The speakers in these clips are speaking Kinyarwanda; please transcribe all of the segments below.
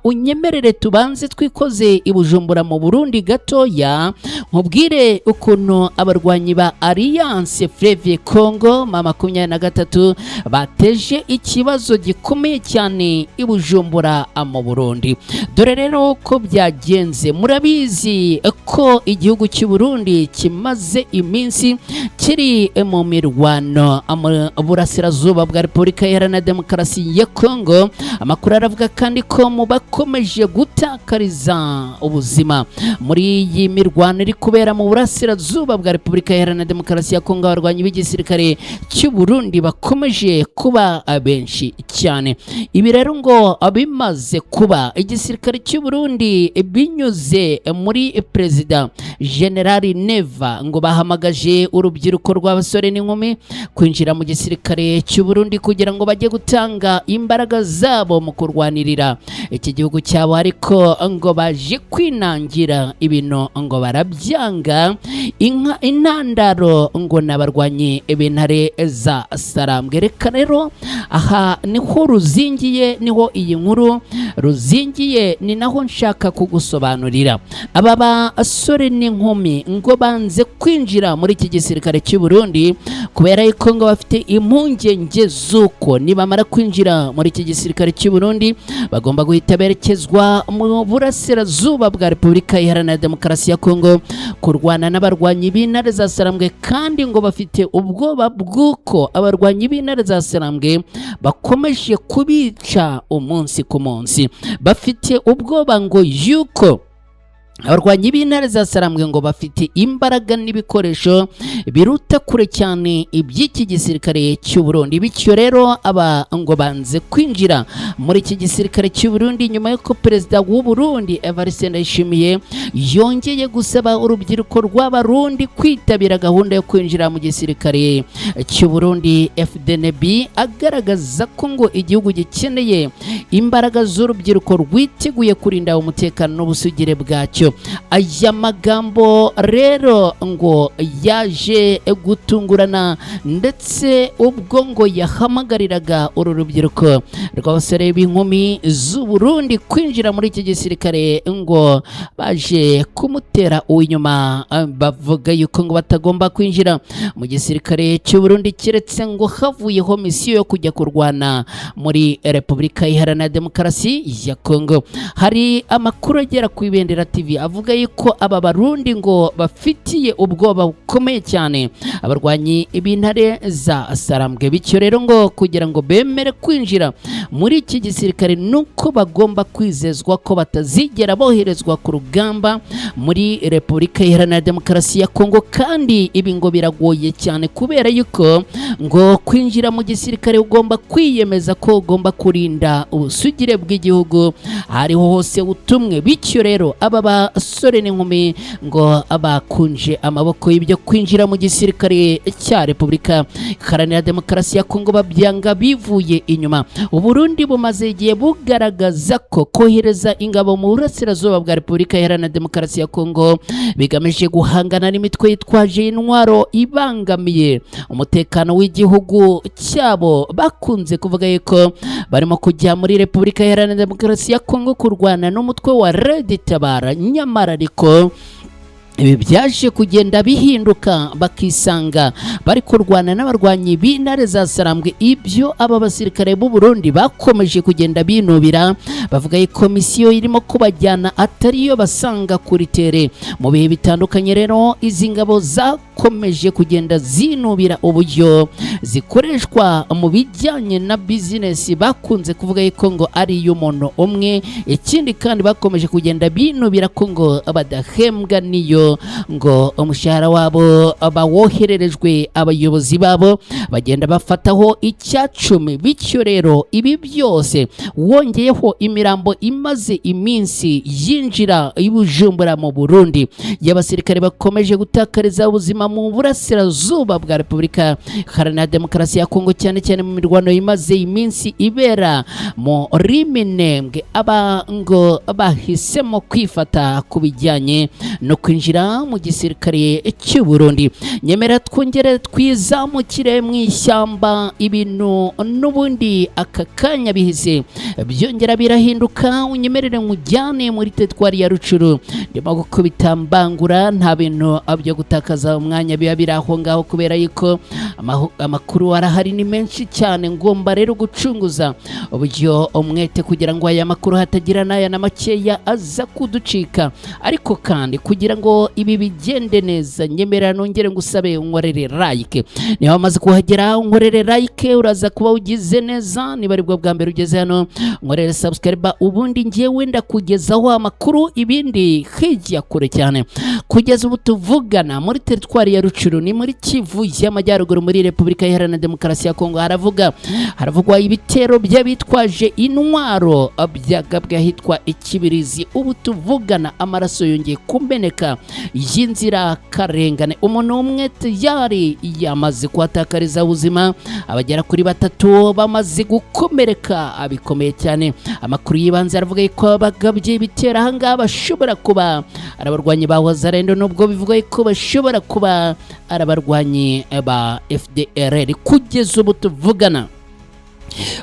Unyemerere tubanze twikoze i Bujumbura mu Burundi gatoya, nkubwire ukuntu abarwanyi ba Alliance Fleuve Congo M23 bateje ikibazo gikomeye cyane i Bujumbura mu Burundi. Dore rero ko byagenze. Murabizi ko igihugu cy'u Burundi kimaze iminsi kiri mu mirwano mu burasirazuba bwa Repubulika Iharanira Demokarasi ya Congo. Amakuru aravuga kandi ko mu bakomeje gutakariza ubuzima muri iyi mirwano iri kubera mu burasirazuba bwa Repubulika Iharanira Demokarasi ya Congo, abarwanyi b'igisirikare cy'u Burundi bakomeje kuba benshi cyane. Ibi rero ngo bimaze kuba, igisirikare cy'u Burundi binyuze muri Perezida General Neva ngo bahamagaje urubyiruko rw'abasore n'inkumi kwinjira mu gisirikare cy'u Burundi kugira ngo bajye gutanga imbaraga zabo mu kurwanirira iki gihugu cyabo, ariko ngo baje kwinangira ibintu, ngo barabyanga. Inka intandaro ngo n'abarwanyi b'intare za Sarambwe. Reka rero aha niho ruzingiye, niho iyi nkuru ruzingiye, ni naho nshaka kugusobanurira. Aba basore n'inkumi ngo banze kwinjira muri iki gisirikare cy'u Burundi kubera yuko ngo bafite impungenge z'uko nibamara kwinjira muri iki gisirikare cy'u Burundi bagomba guhita berekezwa mu burasirazuba bwa Repubulika Iharanira Demokarasi ya Kongo kurwana n'abarwanyi b'intare za Sarambwe, kandi ngo bafite ubwoba bw'uko abarwanyi b'intare za Sarambwe bakomeje kubica umunsi ku munsi. Bafite ubwoba ngo yuko abarwanyi b'intare za Sarambwe ngo bafite imbaraga n'ibikoresho biruta kure cyane iby'iki gisirikare cy'u Burundi. Bityo rero aba ngo banze kwinjira muri iki gisirikare cy'u Burundi nyuma y'uko Perezida w'u Burundi Evariste Ndayishimiye yongeye gusaba urubyiruko rw'Abarundi kwitabira gahunda yo kwinjira mu gisirikare cy'u Burundi FDNB, agaragaza ko ngo igihugu gikeneye imbaraga z'urubyiruko rwiteguye kurinda umutekano n'ubusugire bwacyo. Aya magambo rero ngo yaje gutungurana, ndetse ubwo ngo yahamagariraga uru rubyiruko rw'abasore b'inkumi z'u Burundi kwinjira muri iki gisirikare, ngo baje kumutera uw'inyuma, bavuga yuko ngo batagomba kwinjira mu gisirikare cy'u Burundi keretse ngo havuyeho misiyo yo kujya kurwana muri Repubulika Iharanira Demokarasi ya Kongo. Hari amakuru agera ku Ibendera TV avuga yuko aba Barundi ngo bafitiye ubwoba bukomeye cyane abarwanyi b'intare za Sarambwe. Bityo rero ngo kugira ngo bemere kwinjira muri iki gisirikare nuko bagomba kwizezwa ko batazigera boherezwa ku rugamba muri Repubulika Iharanira Demokarasi ya Kongo. Kandi ibi ngo biragoye cyane kubera yuko ngo kwinjira mu gisirikare ugomba kwiyemeza ko ugomba kurinda ubusugire bw'igihugu ariho hose utumwe. Bityo rero aba basore n'inkumi ngo bakunje amaboko y'ibyo kwinjira mu gisirikare cya Repubulika Iharanira Demokarasi ya Kongo, babyanga bivuye inyuma. Uburundi bumaze igihe bugaragaza ko kohereza ingabo mu burasirazuba bwa Repubulika Iharanira Demokarasi ya Kongo bigamije guhangana n'imitwe yitwaje intwaro ibangamiye umutekano w'igihugu cyabo. Bakunze kuvuga yuko barimo kujya muri Repubulika Iharanira Demokarasi ya Kongo kurwana n'umutwe wa Red Tabara, nyamara ariko ibi byaje kugenda bihinduka, bakisanga bari kurwana n'abarwanyi b'intare za Sarambwe. Ibyo aba basirikare b'u Burundi bakomeje kugenda binubira, bavuga ko misiyo irimo kubajyana atariyo basanga kuri terrain. Mu bihe bitandukanye rero izi ngabo zakomeje kugenda zinubira uburyo zikoreshwa mu bijyanye na bizinesi, bakunze kuvuga yuko ngo ari iy'umuntu umwe. Ikindi kandi bakomeje kugenda binubira ko ngo badahembwa, niyo ngo umushahara wabo bawohererejwe, abayobozi babo bagenda bafataho 1/10. Bityo rero ibi byose wongeyeho imirambo imaze iminsi yinjira i Bujumbura mu Burundi y'abasirikare bakomeje gutakariza ubuzima mu burasirazuba bwa Repubulika Iharanira Demokarasi ya Kongo, cyane cyane mu mirwano imaze iminsi ibera muri Minembwe, aba ngo bahisemo kwifata ku bijyanye no kwinjira. kwinjira mu gisirikare cy'u Burundi. Nyemera twongere twizamukire mu ishyamba, ibintu n'ubundi aka kanya bihise byongera birahinduka. Unyemerere nkujyane muri teritwari ya Rucuru. Ndimo gukubita mbangura, nta bintu byo gutakaza umwanya biba biri aho ngaho, kubera yuko amakuru arahari ni menshi cyane. Ngomba rero gucunguza uburyo umwete kugira ngo aya makuru hatagira n'aya na makeya aza kuducika. Ariko kandi kugira ngo ibi bigende neza, nyemera nongere ngusabe unkorere like. Niba wamaze kuhagera, unkorere like, uraza kuba ugize neza. Niba aribwo bwa mbere ugeze hano, unkorere subscribe, ubundi ngewe ndakugezaho amakuru, ibindi hirya kure cyane. Kugeza ubu tuvugana, muri teritwari ya Rucuru, ni muri Kivu y'Amajyaruguru, muri Repubulika Iharanira Demokarasi ya Kongo, haravugwa ibitero by'abitwaje intwaro byagabwe ahitwa Ikibirizi. Ubu tuvugana amaraso yongeye kumeneka y'inzirakarengane. Umuntu umwe tayari yamaze kuhatakariza ubuzima, abagera kuri batatu bamaze gukomereka bikomeye cyane. Amakuru y'ibanze aravuga ko abagabye ibitero ahangaha bashobora kuba ari abarwanyi ba Wazalendo, nubwo bivuga ko bashobora kuba ari abarwanyi ba FDLR. Kugeza ubu tuvugana,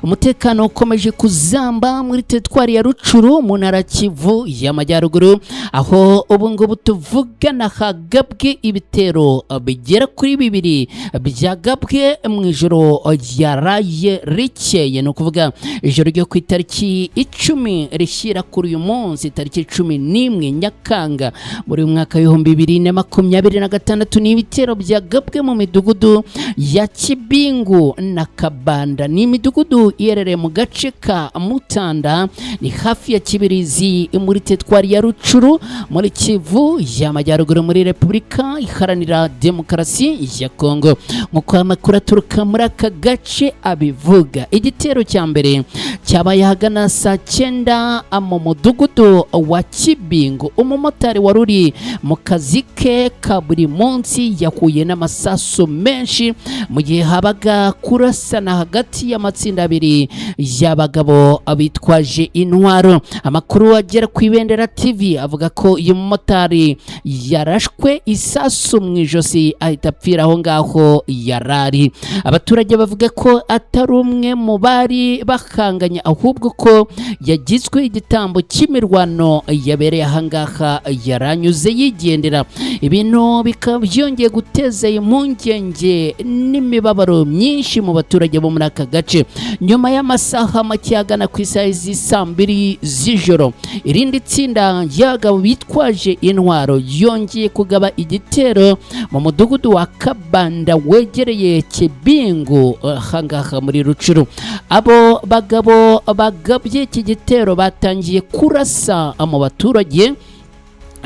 umutekano ukomeje kuzamba muri teritwari ya Rucuru mu ntara Kivu y'Amajyaruguru, aho ubu ngubu tuvugana hagabwe ibitero bigera kuri bibiri byagabwe mu ijoro ryaraye rikeye, ni ukuvuga ijoro ryo ku itariki 10 rishyira kuri uyu munsi tariki 11 Nyakanga muri uyu mwaka w'2026. Ni ibitero byagabwe mu midugudu ya Kibingu na Kabanda, ni imidugudu iherereye mu gace ka Mutanda, ni hafi ya Kibirizi, muri teritwari ya Rucuru, muri Kivu y'Amajyaruguru, muri Repubulika Iharanira Demokarasi ya Kongo. Nk'uko amakuru aturuka muri aka gace abivuga, igitero cya mbere cyabaye ahagana saa 9 mu mudugudu wa Kibingo. Umumotari wari uri mu kazi ke ka buri munsi yahuye n'amasasu menshi mu gihe habaga kurasana hagati y'amatsinda abiri y'abagabo bitwaje intwaro. Amakuru agera ku Ibendera TV avuga ko uyu mumotari yarashwe isasu mu ijosi, ahita apfira aho ngaho yarari. Abaturage bavuga ko atari umwe mu bari bakanganye, ahubwo ko yagizwe igitambo cy'imirwano yabereye ahangaha yaranyuze yigendera. Ibintu bikaba byongeye guteza impungenge n'imibabaro myinshi mu baturage bo muri aka gace. Nyuma y'amasaha make, agana ku isaha z'i 2:00 z'ijoro, irindi tsinda ry'abagabo bitwaje intwaro yongeye kugaba igitero mu mudugudu wa Kabanda wegereye Kibingu ahangaha muri Rucuru. Abo bagabo bagabye iki gitero batangiye kurasa mu baturage,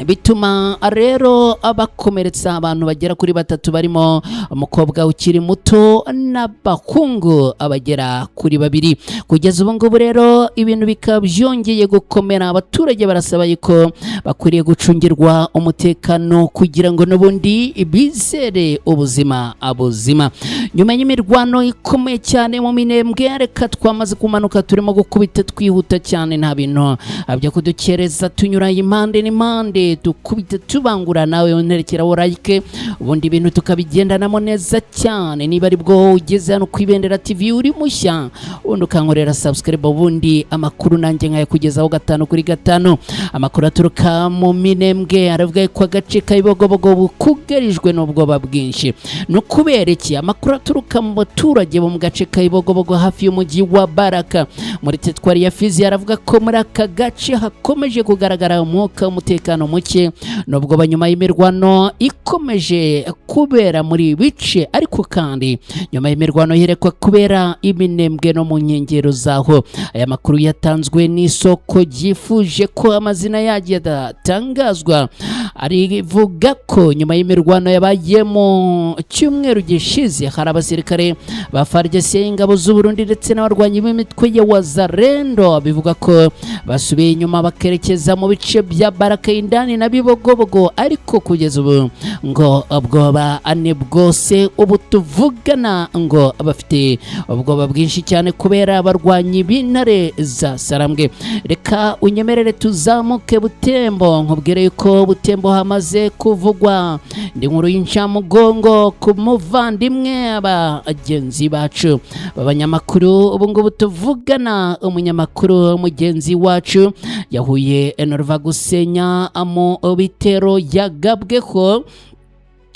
bituma rero bakomeretsa abantu bagera kuri batatu, barimo umukobwa ukiri muto n'abahungu abagera kuri babiri. Kugeza ubu ngubu rero ibintu bikaba byongeye gukomera. Abaturage barasaba yuko bakwiriye gucungirwa umutekano kugira ngo n'ubundi bizere ubuzima buzima. Nyuma y'imirwano ikomeye cyane mu Minembwe, reka twamaze kumanuka, turimo gukubita twihuta cyane, nta bintu byo kudukereza, tunyura impande n'impande, dukubita tubangura. Nawe nterekera like, ubundi ibintu tukabigendanamo neza cyane. Niba ari bwo ugeze hano ku Ibendera TV uri mushya, ubundi ukankorera subscribe, ubundi amakuru nanjye nkayakugezaho gatanu kuri gatanu. Amakuru aturuka mu Minembwe aravuga ko agace ka Bibogobogo kugarijwe n'ubwoba bwinshi. Ni ukubera iki? Amakuru aturuka mu baturage bo mu gace ka Bibogobogo hafi y'umujyi wa Baraka muri teritwari ya Fizi aravuga ko muri aka gace hakomeje kugaragara umwuka w'umutekano muke nubwo nyuma y'imirwano ikomeje kubera muri ibi bice. Ariko kandi nyuma y'imirwano iherekwa kubera Iminembwe no mu nkengero zaho, aya makuru yatanzwe n'isoko ryifuje ko amazina yagiye adatangazwa, arivuga ko nyuma y'imirwano yabaye mu cyumweru gishize, hari abasirikare ba FARDC, ingabo z'u Burundi ndetse n'abarwanyi b'imitwe ya Wazalendo bivuga ko basubiye inyuma bakerekeza mu bice bya Baraka indani. Kisangani na Bibogobogo, ariko kugeza ubu ngo ubwoba ni bwose. Ubu tuvugana ngo bafite ubwoba bwinshi cyane kubera abarwanyi b'intare za Sarambwe. Reka unyemerere tuzamuke Butembo, nkubwire yuko Butembo hamaze kuvugwa indi nkuru y'incamugongo ku muvandimwe, abagenzi bacu b'abanyamakuru. Ubu ngubu tuvugana, umunyamakuru mugenzi wacu yahuye na gusenya mu bitero yagabweho,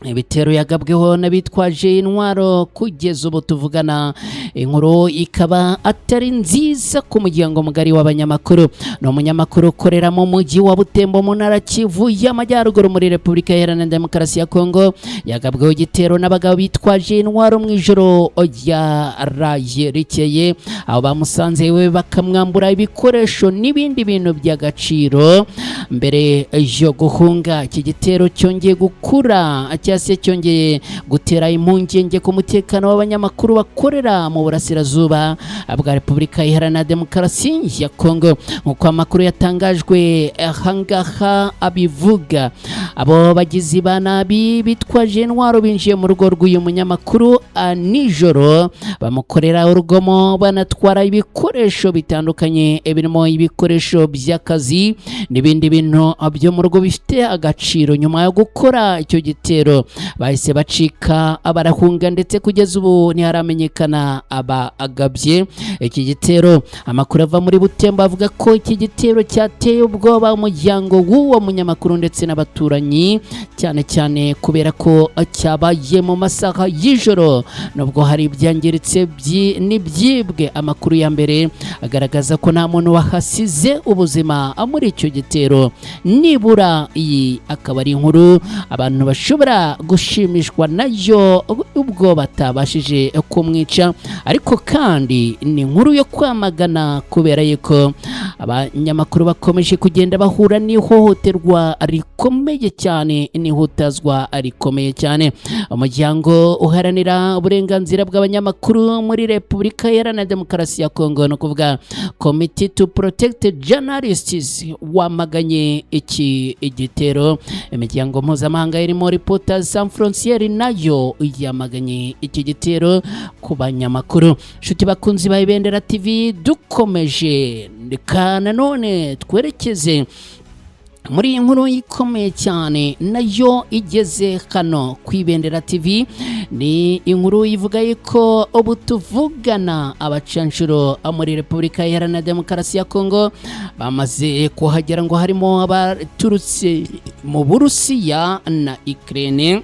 ibitero yagabweho n'abitwaje intwaro. Kugeza ubu tuvugana, inkuru ikaba atari nziza ku muryango mugari w'abanyamakuru. Ni umunyamakuru ukorera mu mujyi wa Butembo, mu ntara Kivu y'Amajyaruguru, muri Repubulika Iharanira Demokarasi ya Kongo. Yagabweho igitero n'abagabo bitwaje intwaro mu ijoro ryaraye rikeye, aho bamusanze iwe bakamwambura ibikoresho n'ibindi bintu by'agaciro mbere yo guhunga. Iki gitero cyongeye gukura cyangwa se cyongeye gutera impungenge ku mutekano w'abanyamakuru bakorera mu burasirazuba bwa Repubulika Iharanira Demokarasi ya Kongo. Nk'uko amakuru yatangajwe ahangaha abivuga, abo bagizi ba nabi bitwaje intwaro binjiye mu rugo rw'uyu munyamakuru nijoro, bamukorera urugomo, banatwara ibikoresho bitandukanye birimo ibikoresho by'akazi n'ibindi bintu byo mu rugo bifite agaciro. Nyuma yo gukora icyo gitero, bahise bacika barahunga, ndetse kugeza ubu ntiharamenyekana abagabye iki gitero. Amakuru ava muri Butembo avuga ko iki gitero cyateye ubwoba umuryango w'uwo munyamakuru ndetse n'abaturanyi, cyane cyane kubera ko cyabaye mu masaha y'ijoro. Nubwo hari ibyangiritse n'ibyibwe, amakuru ya mbere agaragaza ko nta muntu wahasize ubuzima muri icyo gitero. Nibura iyi akaba ari inkuru abantu bashobora gushimishwa nayo, ubwo batabashije kumwica, ariko kandi ni inkuru yo kwamagana kubera yuko abanyamakuru bakomeje kugenda bahura n'ihohoterwa rikomeye cyane n'ihutazwa rikomeye cyane. Umuryango uharanira uburenganzira bw'abanyamakuru muri Repubulika Iharanira Demokarasi ya Kongo, ni ukuvuga Committee to Protect Journalists, wamaganye iki igitero. Imiryango mpuzamahanga irimo Reporters Sans Frontières nayo yamaganye iki gitero ku banyamakuru. Inshuti bakunzi ba Ibendera TV, dukomeje, reka nanone twerekeze muri iyi nkuru ikomeye cyane nayo igeze hano ku Ibendera TV. Ni inkuru ivuga yuko ubu tuvugana abacanshuro muri Repubulika Iharanira Demokarasi ya Kongo bamaze kuhagera, ngo harimo abaturutse mu Burusiya na Ukraine.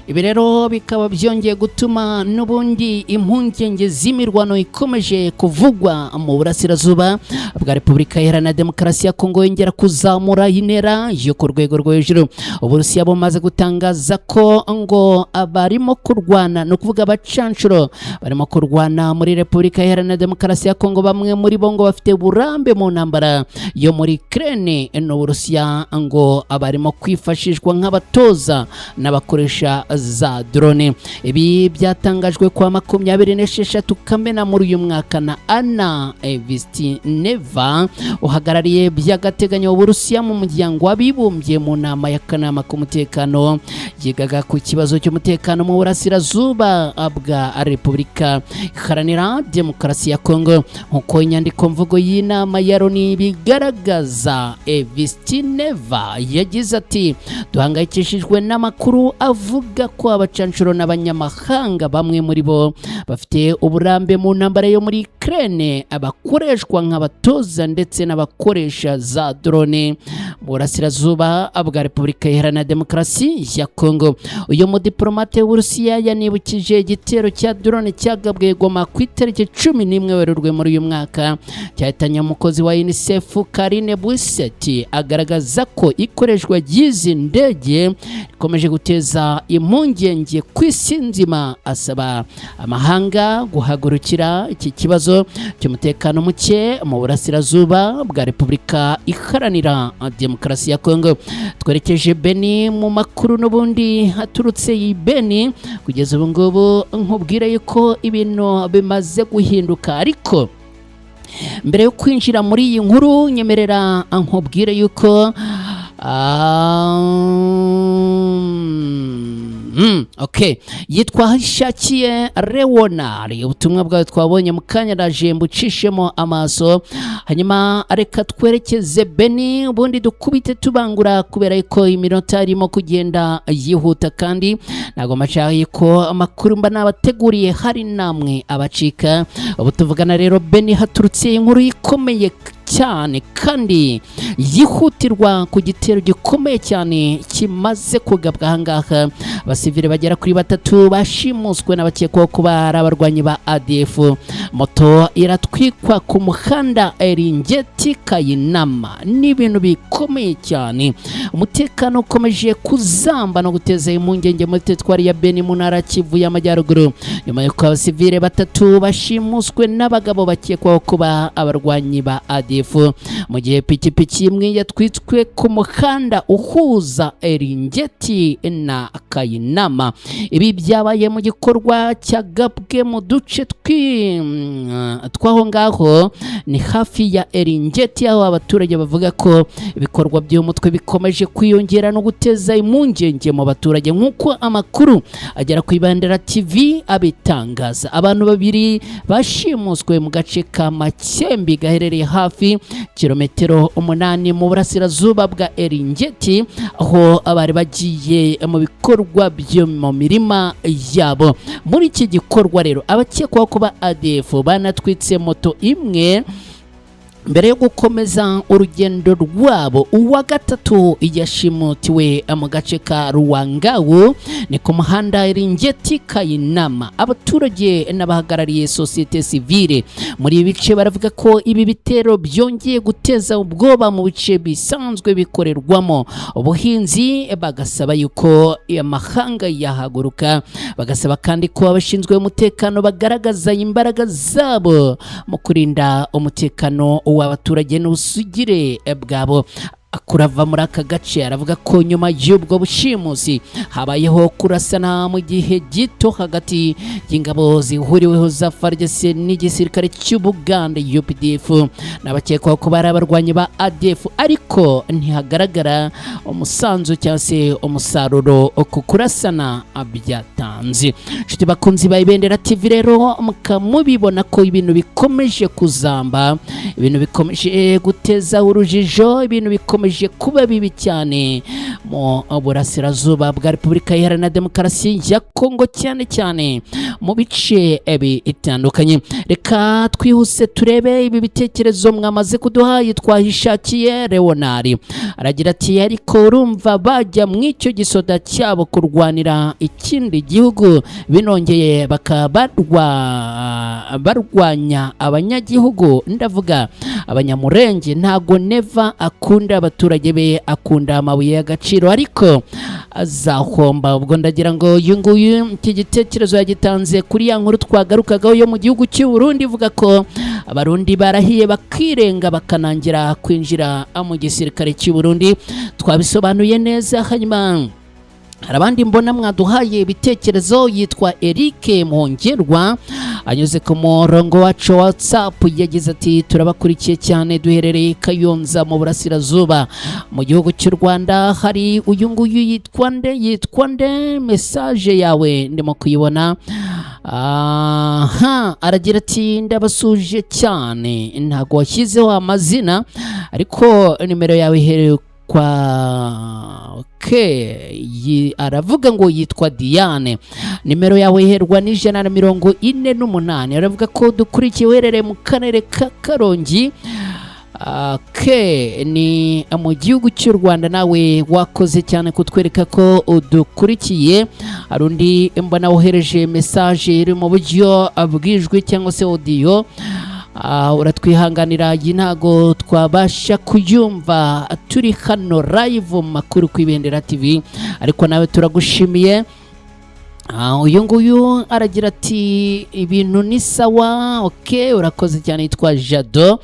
Ibi rero bikaba byongeye gutuma n'ubundi impungenge z'imirwano ikomeje kuvugwa mu burasirazuba bwa Repubulika Iharanira Demokarasi ya Kongo yongera kuzamura intera yo ku rwego rwo hejuru. Uburusiya bumaze gutangaza ko ngo abarimo kurwana, ni ukuvuga abacanshuro barimo kurwana muri Repubulika Iharanira Demokarasi ya Kongo, bamwe muri bo ngo bafite uburambe mu ntambara yo muri Ukraine n'Uburusiya, ngo abarimo kwifashishwa nk'abatoza n'abakoresha za drone. Ibi byatangajwe kwa 26 Kamena muri uyu mwaka na Anna Vistineva, uhagarariye by'agateganyo Uburusiya mu Muryango w'Abibumbye, mu nama y'akanama k'umutekano yigaga ku kibazo cy'umutekano mu burasirazuba bwa Repubulika Iharanira Demokarasi ya Kongo. Nk'uko inyandiko mvugo y'inama ya Loni bigaragaza, Vistineva yagize ati: "Duhangayikishijwe n'amakuru avuga ko abacanshuro n'abanyamahanga, bamwe muri bo bafite uburambe mu ntambara yo muri Ukraine, abakoreshwa nk'abatoza ndetse n'abakoresha za drone mu burasirazuba bwa Repubulika Iharanira Demokarasi ya Kongo." Uyu mudiplomate w'Uburusiya yanibukije igitero cya drone cyagabwe Goma ku itariki 11 Werurwe muri uyu mwaka, cyahitanye umukozi wa UNICEF Karine Buisset, agaragaza ko ikoreshwa ry'izi ndege rikomeje guteza impungenge ku isi nzima, asaba amahanga guhagurukira iki kibazo cy'umutekano muke mu burasirazuba bwa Repubulika Iharanira Demokarasi ya Kongo. Twerekeje Beni mu makuru n'ubundi haturutse i Beni. Kugeza ubu ngubu nkubwire yuko ibintu bimaze guhinduka, ariko mbere yo kwinjira muri iyi nkuru, nyemerera nkubwire yuko Okay, yitwa Hishakiye Leonard. Ubutumwa bwawe twabonye mu kanya, ndaje mbucishemo amaso. Hanyuma reka twerekeze Beni, ubundi dukubite tubangura, kubera ko iminota irimo kugenda yihuta, kandi ntabwo macaye ko amakuru mba nabateguriye hari namwe abacika. Ubu tuvugana rero, Beni haturutse inkuru ikomeye cyane kandi yihutirwa ku gitero gikomeye cyane kimaze kugabwa ahangaha. Abasivile bagera kuri batatu bashimuswe n'abakekwaho kuba ari abarwanyi ba ADF. Moto iratwikwa ku muhanda Eringeti Kayinama. Ni ibintu bikomeye cyane. Umutekano ukomeje kuzamba no guteza impungenge muri teritwari ya Beni, mu ntara Kivu y'Amajyaruguru, nyuma y'uko abasivile batatu bashimuswe n'abagabo bakekwaho kuba abarwanyi ba ADF, mu gihe pikipiki imwe yatwitswe ku muhanda uhuza Eringeti na Kayinama. Ibi byabaye mu gikorwa cyagabwe mu duce tw'aho ngaho, ni hafi ya Eringeti, aho abaturage bavuga ko ibikorwa by'umutwe bikomeje kwiyongera no guteza impungenge mu baturage, nk'uko amakuru agera ku Ibendera TV abitangaza. Abantu babiri bashimuswe mu gace ka Makembi, gaherereye hafi kilometero 8 mu burasirazuba bwa Eringeti, aho abari bagiye mu bikorwa byo mu mirima yabo. Muri iki gikorwa rero, abakekwaho kuba ADF banatwitse moto imwe mbere yo gukomeza urugendo rwabo. Uwa gatatu yashimutiwe mu gace ka Ruwangawu, ni ku muhanda Eringeti Kayinama. Abaturage n'abahagarariye sosiyete sivile muri ibi bice baravuga ko ibi bitero byongeye guteza ubwoba mu bice bisanzwe bikorerwamo ubuhinzi, bagasaba yuko amahanga yahaguruka, bagasaba kandi ko abashinzwe umutekano bagaragaza imbaraga zabo mu kurinda umutekano w'abaturage n'ubusugire bwabo. Kurava muri aka gace aravuga ko nyuma y'ubwo bushimusi habayeho kurasana mu gihe gito hagati y'ingabo zihuriweho za FARDC n'igisirikare cy'Ubugande UPDF n'abakekwaho kuba ari abarwanyi ba ADF, ariko ntihagaragara umusanzu cyangwa se umusaruro ku kurasana byatanze. Inshuti bakunzi ba Ibendera TV rero, mukamubibona ko ibintu bikomeje kuzamba, ibintu bikomeje guteza urujijo, ibintu bikomeje kuba bibi cyane mu burasirazuba bwa Repubulika Iharanira Demokarasi ya Kongo, cyane cyane mu bice bitandukanye. Reka twihuse turebe ibi bitekerezo mwamaze kuduha. Twahishakiye Leonard aragira ati: "Ariko urumva bajya mu icyo gisoda cyabo kurwanira ikindi gihugu, binongeye bakaba barwanya abanyagihugu, ndavuga Abanyamurenge. Ntago Neva akunda abaturage be, akunda amabuye y'agaciro, ariko azahomba." Ubwo ndagira ngo uyu nguyu iki gitekerezo yagitanze kuri ya nkuru twagarukagaho yo mu gihugu cy'u Burundi, ivuga ko Abarundi barahiye bakirenga, bakanangira kwinjira mu gisirikare cy'u Burundi. Twabisobanuye neza. Hanyuma hari abandi mbona mwaduhaye ibitekerezo. Yitwa Eric Mwongerwa, anyuze ku murongo wacu wa WhatsApp, yagize ati: "Turabakurikiye cyane, duherereye Kayonza mu burasirazuba mu gihugu cy'u Rwanda." Hari uyu nguyu yitwa nde? Yitwa nde? Message yawe ndimo kuyibona. Aha aragira ati: "Ndabasuje cyane." Ntabwo washyizeho amazina, ariko nimero yawe iherereye kwa, okay. Aravuga ngo yitwa Diane, nimero yawe iherwa n'148. Aravuga ko dukurikiye uherereye mu karere ka Karongi, okay, ni mu gihugu cy'u Rwanda. Nawe wakoze cyane kutwereka ko udukurikiye. Hari undi mbona wohereje message iri mu buryo bw'ijwi cyangwa se audio. Uratwihanganira, iyi ntago twabasha kuyumva turi hano live mu makuru ku Ibendera TV, ariko nawe turagushimiye. Uyu nguyu aragira ati: "Ibintu ni sawa." Ok, urakoze cyane. Yitwa Jado.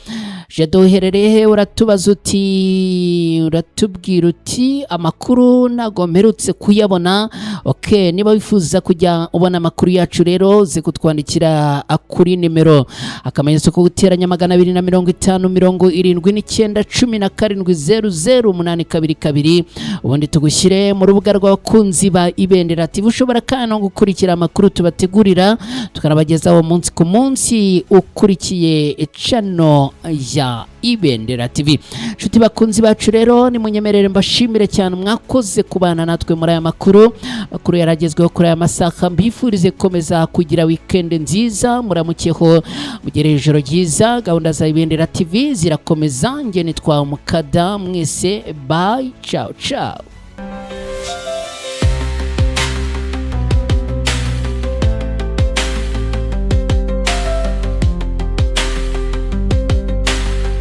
Jado, uherereye he? Uratubaza uti, uratubwira uti amakuru ntabwo mperutse kuyabona. Ok, niba wifuza kujya ubona amakuru yacu rero, uze kutwandikira kuri nimero *250 79 17 00 822, ubundi tugushyire mu rubuga rw'abakunzi ba Ibendera TV. Ushobora kandi no gukurikira amakuru tubategurira, tukanabagezaho umunsi ku munsi, ukurikiye channel ya Ibendera TV. Inshuti bakunzi bacu rero, nimunyemerere mbashimire cyane, mwakoze kubana natwe muri aya makuru, makuru yaragezweho kuri aya masaha. Mbifurize gukomeza kugira weekend nziza, muramukeho, mugere ijoro ryiza. Gahunda za Ibendera TV zirakomeza. Njye nitwa Mukada, mwese bye, ciao ciao.